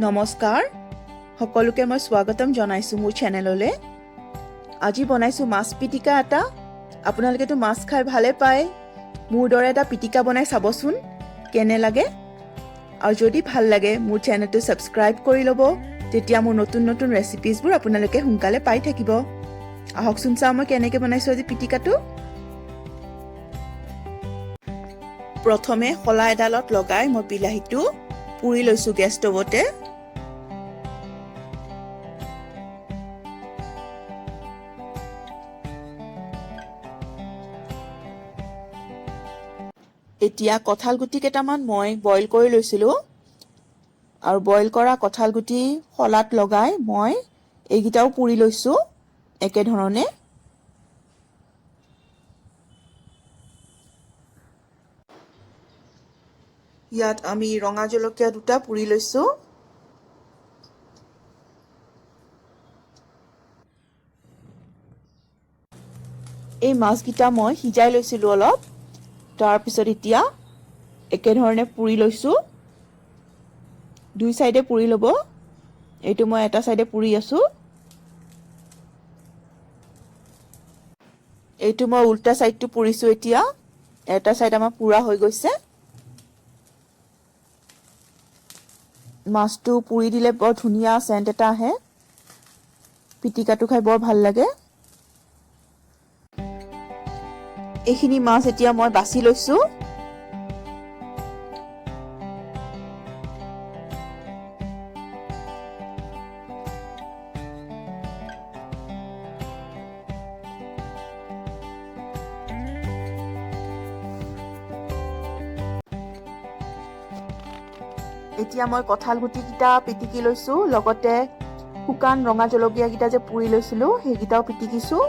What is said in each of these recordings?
নমস্কাৰ সকলোকে, মই স্বাগতম জনাইছোঁ মোৰ চেনেললৈ। আজি বনাইছোঁ মাছ পিটিকা এটা। আপোনালোকেতো মাছ খাই ভালে পায়। মোৰ দৰে এটা পিটিকা বনাই চাবচোন কেনে লাগে আৰু যদি ভাল লাগে মোৰ চেনেলটো ছাবস্ক্ৰাইব কৰি ল'ব। তেতিয়া মোৰ নতুন নতুন ৰেচিপিজবোৰ আপোনালোকে সোনকালে পাই থাকিব। আহকচোন চাওঁ মই কেনেকৈ বনাইছোঁ আজি পিটিকাটো। প্ৰথমে শলা এডালত লগাই মই বিলাহীটো পুৰি লৈছোঁ গেছ ষ্ট'ভতে। এতিয়া কঁঠাল গুটি কেইটামান মই বইল কৰি লৈছিলোঁ আৰু বইল কৰা কঁঠাল গুটি শলাত লগাই মই এইকেইটাও পুৰি লৈছোঁ একেধৰণে। ইয়াত আমি ৰঙা জলকীয়া দুটা পুৰি লৈছোঁ। এই মাছকেইটা মই সিজাই লৈছিলোঁ অলপ, তাৰপিছত এতিয়া একেধৰণে পুৰি লৈছোঁ। দুই চাইডে পুৰি ল'ব। এইটো মই এটা চাইডে পুৰি আছোঁ। এইটো মই উল্টা চাইডটো পুৰিছোঁ। এতিয়া এটা চাইড আমাৰ পুৰা হৈ গৈছে। মাছটো পুৰি দিলে বৰ ধুনীয়া চেণ্ট এটা আহে। পিটিকাটো খাই বৰ ভাল লাগে। এইখিনি মাছ এতিয়া মই বাছি লৈছোঁ। এতিয়া মই কঁঠাল গুটিকেইটা পিটিকি লৈছোঁ, লগতে শুকান ৰঙা জলকীয়াকেইটা যে পুৰি লৈছিলোঁ, সেইকেইটাও পিটিকিছোঁ।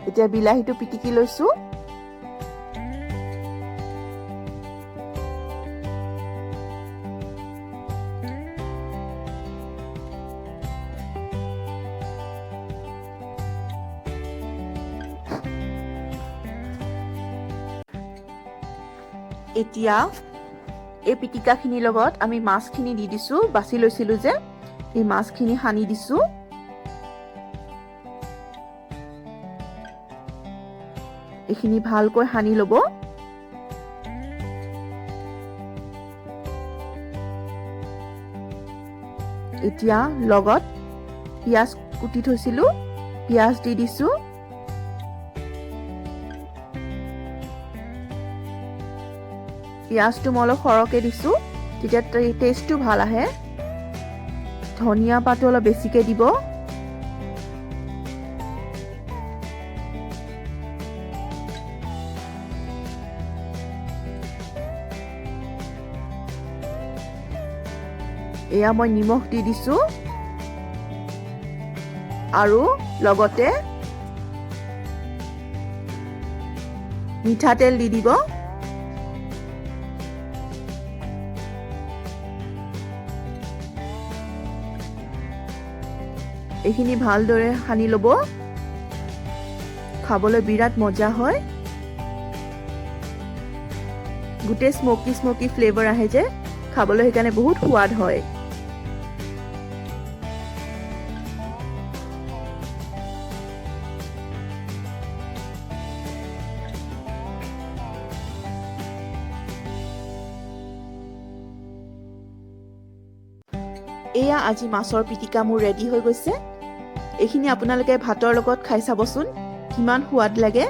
এতিয়া বিলাহীটো পিটিকি লৈছোঁ। এতিয়া এই পিটিকাখিনিৰ লগত আমি মাছখিনি দি দিছোঁ। বাছি লৈছিলোঁ যে, এই মাছখিনি সানি দিছোঁ। এইখিনি ভালকৈ সানি ল'ব। এতিয়া লগত পিঁয়াজ কুটি থৈছিলোঁ, পিঁয়াজ দি দিছোঁ। পিঁয়াজটো মই অলপ সৰহকৈ দিছোঁ, তেতিয়া টেষ্টটো ভাল আহে। ধনিয়া পাতো অলপ বেছিকৈ দিব। এয়া মই নিমখ দি দিছোঁ আৰু লগতে মিঠাতেল দি দিব। এইখিনি ভালদৰে সানি ল'ব। খাবলৈ বিৰাট মজা হয়। গোটেই স্মকি স্মকি ফ্লেভাৰ আহে যে খাবলৈ, সেইকাৰণে বহুত সোৱাদ হয়। এয়া আজি মাছৰ পিটিকা মোৰ ৰেডি হৈ গৈছে। এইখিনি আপোনালোকে ভাতৰ লগত খাই চাবচোন, কিমান সোৱাদ লাগে।